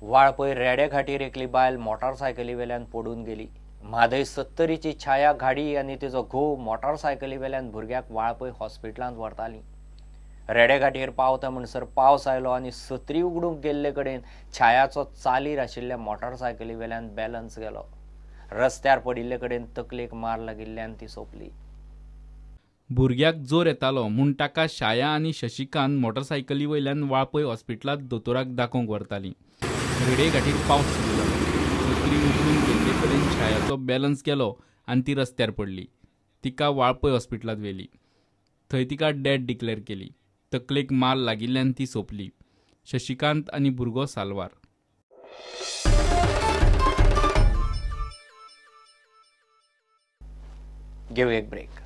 वाळपय रेडे घाटीर एकली बायल मोटारसायकली वेल्यान पडून गेली. म्हादय 70ची छाया घाडी आनी तिचो घोव मोटारसायकली वेल्यान भुरग्याक वाळपय हॉस्पिटलांत व्हरताली. रेडे घाटयेर पावता म्हणसर पावस आयलो आनी सत्री उगडूंक गेल्ले कडेन छायाचो चालीर आशिल्ल्या मोटारसायकली वेल्यान बॅलन्स गेलो. रस्त्यार पडिल्ले कडेन तकलेक मार लागिल्ल्यान ती सोंपली. भुरग्याक जोर येतालो म्हूण ताका शाया आनी शशिकांत मोटरसायकली वयल्यान वाळपय हॉस्पिटलांत दोतोराक दाखोवंक व्हरतालीं. रेडे घाटीर पावस सुरू जालो. सत्री उगडूंक गेल्ले कडेन छायाचो बॅलन्स गेलो आनी ती रस्त्यार पडली. तिका वाळपय हॉस्पिटलांत व्हेली. थंय तिका डॅड डिक्लेअर केली. तकलेक मार लागिल्ल्यान ती सोंपली. शशिकांत आनी भुरगो साल्वार. घेवया एक ब्रेक.